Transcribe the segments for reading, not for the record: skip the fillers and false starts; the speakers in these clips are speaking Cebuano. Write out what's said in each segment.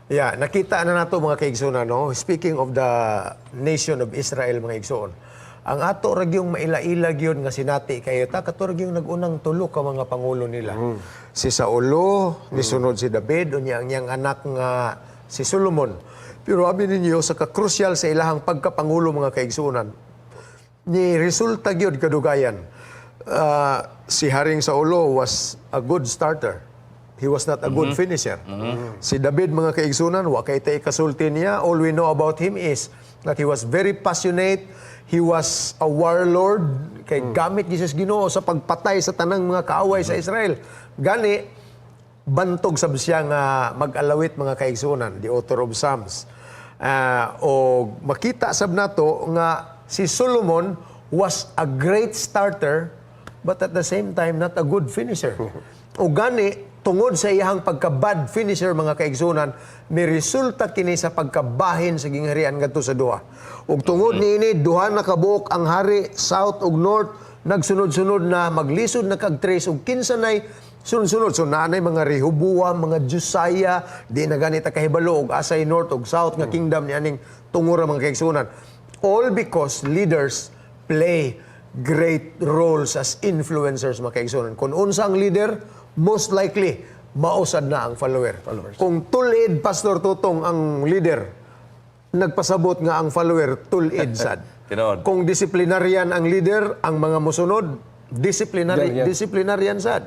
Yeah, nakita na nato, mga kaigsuonan, no? Speaking of the nation of Israel, mga igsoon. Ang ato ra gyung maila-ila gyud nga sinati kayo ta kato ra gyung nag-unang tulo ka mga pangulo nila. Si Saulo, nisunod si David, unya ang iyang anak nga si Solomon. Pero abi ninyo sa kakrusyal sa ilahang pagkapangulo, mga kaigsuonan, ni resulta gyud kadugayan. Si Haring Saulo was a good starter. He was not a good finisher. Si David, mga kaigsunan, wa kay tay kasulti niya. All we know about him is that he was very passionate. He was a warlord kay gamit Jesus Ginoo sa pagpatay sa tanang mga kaaway sa Israel. Gani bantog sab siya nga mag-alawit, mga kaigsunan, the author of Psalms. O makita sab nato nga si Solomon was a great starter but at the same time not a good finisher. O gani tungod sa iyang pagka-bad finisher, mga kaigsunan, ni resulta kini sa pagkabahin sa gingharian ngadto sa duha. Ug tungod niini, duha na kabuok ang hari, south ug north, nagsunod-sunod na maglisod na kag trace ug kinsa nay sunod-sunod. So naanay mga Rehoboam, mga Josiah, di na ganita kahibalo og asay north ug south nga kingdom ni aning tungura, mga kaigsunan. All because leaders play great roles as influencers, mga kaigsunan. Kung unsa ang leader, most likely mausad na ang follower. Kung tulid, Pastor Tutong, ang leader, nagpasabot nga ang follower tulid sad. Tinuod. Kung disciplinarian ang leader, ang mga mosunod disciplinary Ganyan. Disciplinarian sad.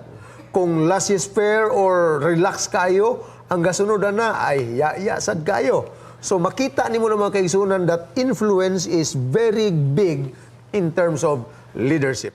Kung laissez-faire or relax kayo, ang gasunod na ay ya-ya sad kayo. So makita nimo na, mga kaigsunan, that influence is very big in terms of leadership.